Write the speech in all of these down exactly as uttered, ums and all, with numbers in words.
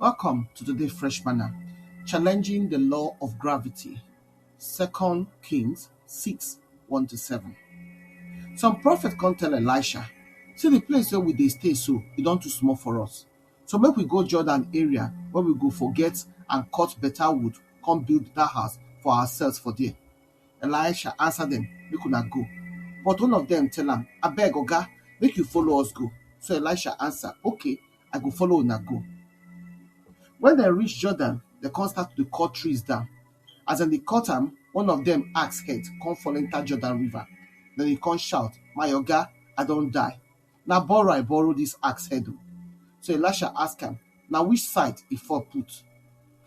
Welcome to today's Fresh Manna, challenging the law of gravity, Second Kings six, one to seven. Some prophet come tell Elisha, "See the place where we dey stay so, e don too small for us. So make we go Jordan area where we go for get and cut better wood, come build better house for ourselves for there." Elisha answer them, "Make una go." But one of them tell am, "Abeg, oga, make you follow us go." So Elisha answer, "Okay, I go follow una go." When dem reach Jordan, dem come start to dey cut trees down. As dem dey cut am, one of dem axe head come fall enter Jordan river. Then he come shout, "My oga, I don die. Na borrow I borrow this axe head o." So Elisha ask am, "Na which side e fall put?"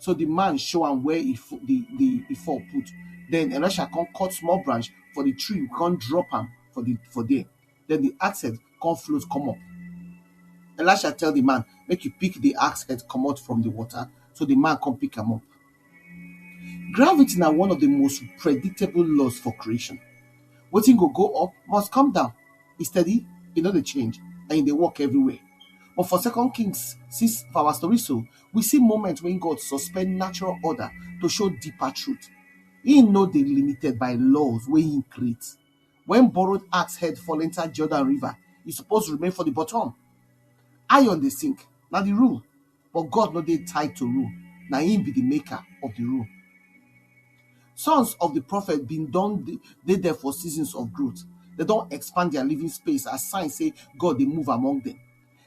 So the man show am where e fo- the, the e fall put. Then Elisha come cut small branch for the tree, come drop am for the for there. Then the axe head come float come up. Elisha tell the man make he pick the axe head comot from the water. So the man come pick am up. Gravity na one of the most predictable laws for creation. Wetin go go up must come down. E steady, e no dey change, and e dey work everywhere. But for Second Kings six, for our story so, we see moment when God suspend natural order to show deeper truth. He no dey limited by laws wey he create. When borrowed axe head fall enter Jordan river, e suppose remain for the bottom. Iron dey sink, na the rule. But God no dey tied to rule. Na him be the maker of the rule. Sons of the prophet bin don dey- dey there for seasons of growth. They don expand their living space as sign say God dey move among them.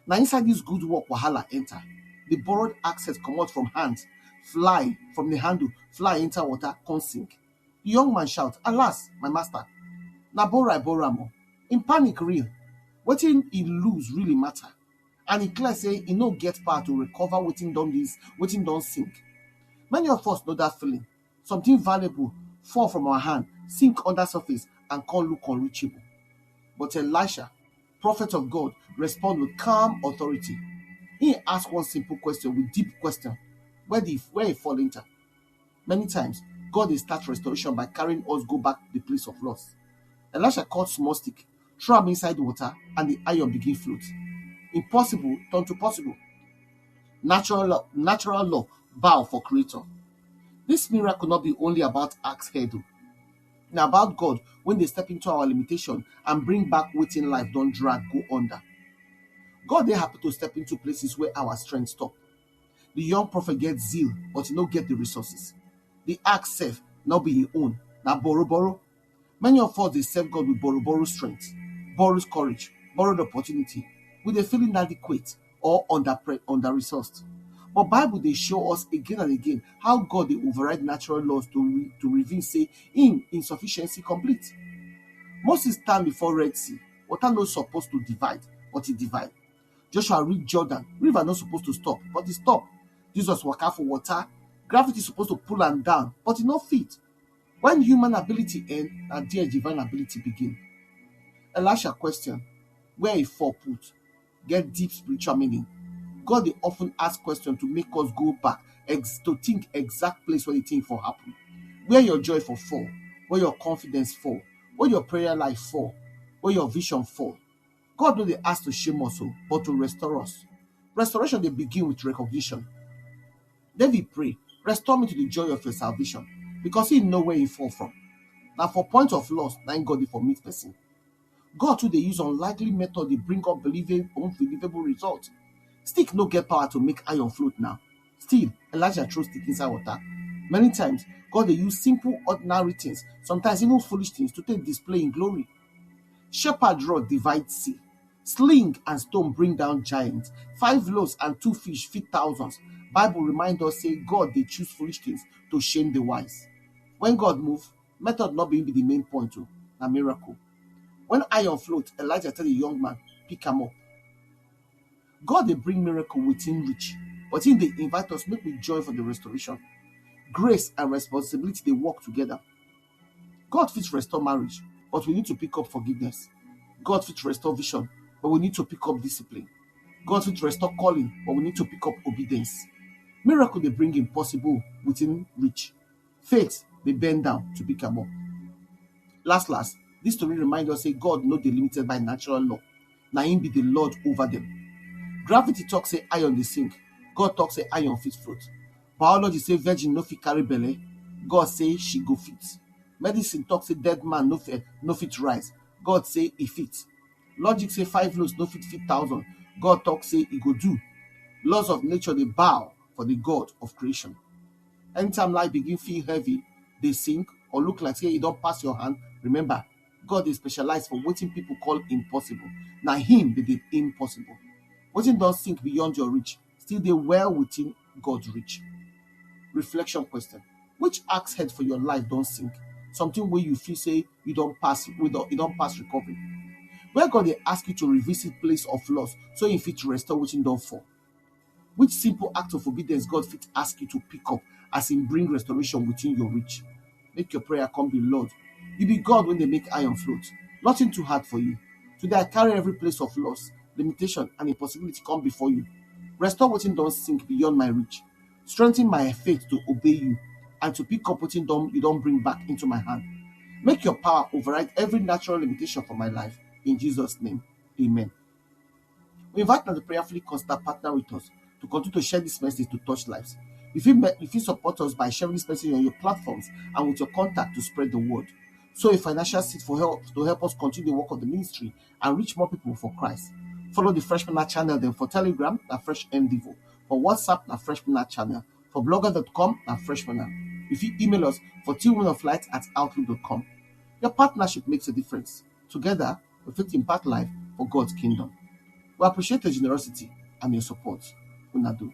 Na inside this good work wahala enter. The borrowed axe head comot from hand, fly from the handle, fly enter water, come sink. The young man shout, "Alas, my master, na borrow I borrow am o." In panic real. Wetin he lose really matter. And e clear say e no get power to recover wetin don dis, wetin don sink. Many of us know that feeling. Something valuable fall from our hand, sink under surface, and come look unreachable. But Elisha, prophet of God, respond with calm authority. He ask one simple question with deep question: "Where the where e fall enter?" Many times, God dey start restoration by carrying us go back to the place of loss. Elisha cut small stick, throw am inside water, and the iron begin float. Impossible turn to possible. Natural law, natural law bow for creator. This miracle not be only about axe head o. Na about God when they step into our limitation and bring back wetin life don drag go under. God dey happy to step into places where our strength stop. The young prophet get zeal, but he no get the resources. The axe sef no be him own, na borrow borrow. Many of us dey serve God with borrow borrow strength, borrowed courage, borrowed opportunity. We dey feel inadequate or under pre- under resourced. But Bible dey show us again and again how God dey override natural laws to re- to reveal say him insufficiency complete. Moses stand before Red Sea. Water no suppose to divide, but e divide. Joshua reach Jordan. River no suppose to stop, but e stop. Jesus waka for water. Gravity suppose to pull am down, but e no fit. When human ability end, na there divine ability begin. Elisha question, "Where e fall put?" get deep spiritual meaning. God dey often ask questions to make us go back ex- to think exact place where the thing for happen. Where your joy for fall, where your confidence fall, where your prayer life fall, where your vision fall. God no dey ask to shame us o, but to restore us. Restoration dey begin with recognition. David pray, "Restore me to the joy of your salvation," because he know where he fall from. Na for point of loss, na him God dey for meet person. God too dey use unlikely method dey bring unbelievable, unbelievable result. Stick no get power to make iron float now. Still, Elijah throw stick inside water. Many times, God dey use simple, ordinary things, sometimes even foolish things, to take display him glory. Shepherd rod divide sea. Sling and stone bring down giants. Five loaves and two fish feed thousands. Bible remind us say God dey choose foolish things to shame the wise. When God move, method no be be the main point o, na miracle. When iron float, Elijah tell the young man, "Pick am up." God dey bring miracle within reach, but he dey invite us make we join for the restoration. Grace and responsibility dey work together. God fit restore marriage, but we need to pick up forgiveness. God fit restore vision, but we need to pick up discipline. God fit restore calling, but we need to pick up obedience. Miracle dey bring impossible within reach. Faith dey bend down to pick am up. Last last, this story remind us say God no dey limited by natural law. Na him be the Lord over them. Gravity talk say iron dey sink, God talk say iron fit float. Biology say virgin no fit carry belle. God say she go fit. Medicine talk say dead man no fit, no fit rise. God say e fit. Logic say five loaves no fit feed thousand. God talk say e go do. Laws of nature dey bow for the God of creation. Anytime life begin feel heavy, dey sink, or look like say e don pass your hand, remember, God dey specialize for wetin people call impossible. Na him be the impossible. Wetin don sink beyond your reach still dey well within God's reach. Reflection question. Which axe head for your life don sink? Something wey you feel say you don pass, wey don, e don pass recovery. Where God dey ask you to revisit place of loss so he fit restore wetin don fall? Which simple act of obedience God fit ask you to pick up as he bring restoration within your reach? Make your prayer come be, Lord, you be God when they make iron float. Nothing too hard for you. Today I carry every place of loss, limitation, and impossibility come before you. Restore wetin don sink beyond my reach. Strengthen my faith to obey you and to pick up wetin don, you don bring back into my hand. Make your power override every natural limitation for my life. In Jesus' name, amen. We invite now to prayerfully consider partner with us to continue to share this message to touch lives. If you, if you support us by sharing this message on your platforms and with your contact to spread the word. Sow a financial seed for help to help us continue the work of the ministry and reach more people for Christ. Follow the Fresh Manna channel then for Telegram at Fresh M Devo. For WhatsApp at Fresh Manna channel. For blogger dot com at Fresh Manna. If you email us for T Women of Light at outlook dot com. Your partnership makes a difference. Together, we fit impact life for God's kingdom. We appreciate your generosity and your support. Una do.